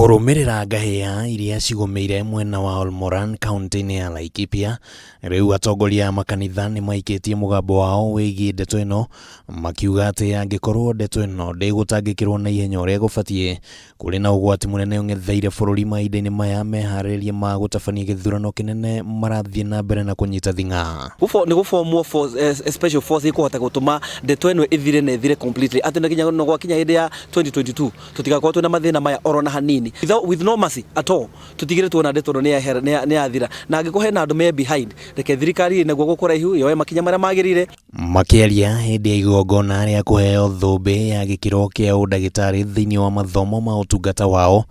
Kũrũmĩrĩra ngahĩha iria cigũmĩire mwena wa Olmoran kaunti-inĩ ya Laikipia, rĩu atongoria a makanitha nĩ maikĩtie mũgambo wao wĩgiĩ ndeto ĩno, makiuga atĩ angĩkorwo ndeto ĩno ndĩgũtangĩkĩrwo na ihenya ũrĩa gũbatiĩ, kũrĩ na ũgwati mũnene ũng'etheire bũrũri mahinda-inĩ maya meharĩrĩria ma gũtabania gĩthurano kĩnene marathiĩ na mbere na kũnyita thing'a. Nĩ gũbomwo force, special force ĩkũhota gũtũma ndeto ĩno ĩthire na ĩthire completely, atĩ na nginya no gwakinya hĩndĩ ya 2022 tũtigakorwo twĩna mathĩna maya oro na hanini, with no mercy at all. Tũtigĩre tuona ndeto ĩno nĩ yathira, na angĩkorwo hena andũ me behind, reke thirikari ĩna guoko kũraihu yoe makinya marĩa magĩrĩire. Makĩaria hĩndĩ ya igongona rĩa kũheo thũmbĩ ya gĩkĩro kĩa ũndagĩtarĩ thĩinĩ wa mathomo ma ũtungata wao,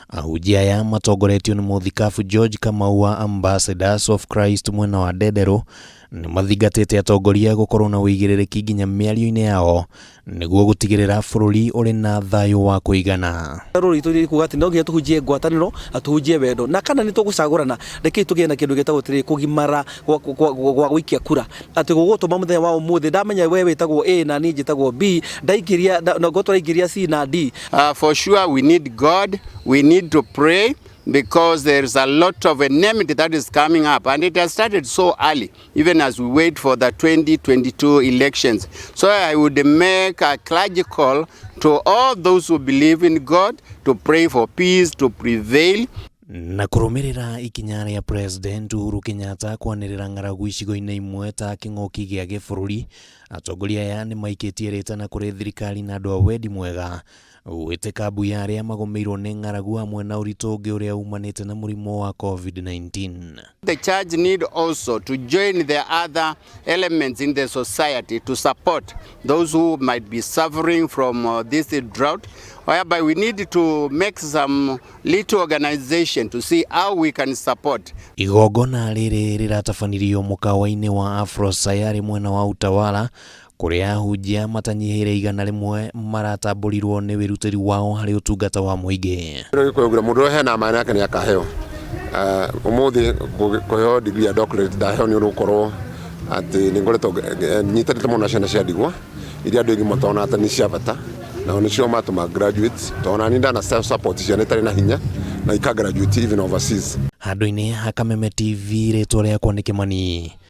ahunjia aya matongoretio nĩ mũthikabu George Kamau wa Ambassadors of Christ mwena wa Ndenderũ nĩ mathingatĩte atongoria gũkorwo na ũigĩrĩrĩki nginya mĩario-inĩ yao nĩguo gũtigĩrĩra bũrũri ũrĩ na thayũ wa kũigana. Rũrũ ritũ kuga atĩ no nginya tũhunjie ngwatanĩro na tũhunjie wendo, na kana nĩ tũgũcagũrana, rekei tũgĩe na kĩndũ gĩtagwo atĩrĩrĩ kũgimara gwa gũikia kura, atĩ gũgũtũma mũthenya wa ũmũthĩ ndamenya we wĩtagwo A na niĩ njĩtagwo B, ndaingĩria na ngorwo tũraingĩria C na D. For sure, we need God, we need to pray because there is a lot of enmity that is coming up, and it has started so early, even as we wait for the 2022 elections. So I would make a clergy call to all those who believe in God to pray for peace to prevail. Na kũrũmĩrĩra ikinya rĩa President Uhuru Kenyatta kwanĩrĩra ng'aragu icigo-inĩ imwe ta kĩng'ũki gĩa gĩbũrũri, atongoria aya nĩ maikĩtie rĩtana kũrĩ thirikari na andũ a wendi mwega gwĩtĩka mbu ya arĩa magũmĩirwo nĩ ng'aragu hamwe na ũritũ ũngĩ ũrĩa umanĩte na mũrimũ wa COVID-19. The church need also to join the other elements in the society to support those who might be suffering from this drought, whereby we need to make some little organization to see how we can support. Igongona rĩrĩ rĩratabanirio mũkawa-inĩ wa Afro Sayari mwena wa Utawala, kũrĩa ahunjia matanyihĩire 100 maratambũrirwo nĩ wĩrutĩri wao harĩ ũtungata wa mũingĩ. Gĩkũyũ mũndũ ũrĩa hena maĩ nake nĩ akaheo. Ũmũthĩ kũheo degree ya doctorate ndaheo nĩ ũgũkorwo atĩ nĩ ngoretwo nyitanĩte mũno na ciana cia ndigwa iria andũ aingĩ matona atĩ nĩ cia bata, nao nĩcio matũma graduate, tondũ nani ndana support ciana itarĩ na hinya na ika graduate even overseas. Handũ-inĩ ha Kameme TV, rĩtwa rĩakwa nĩ Kĩmani.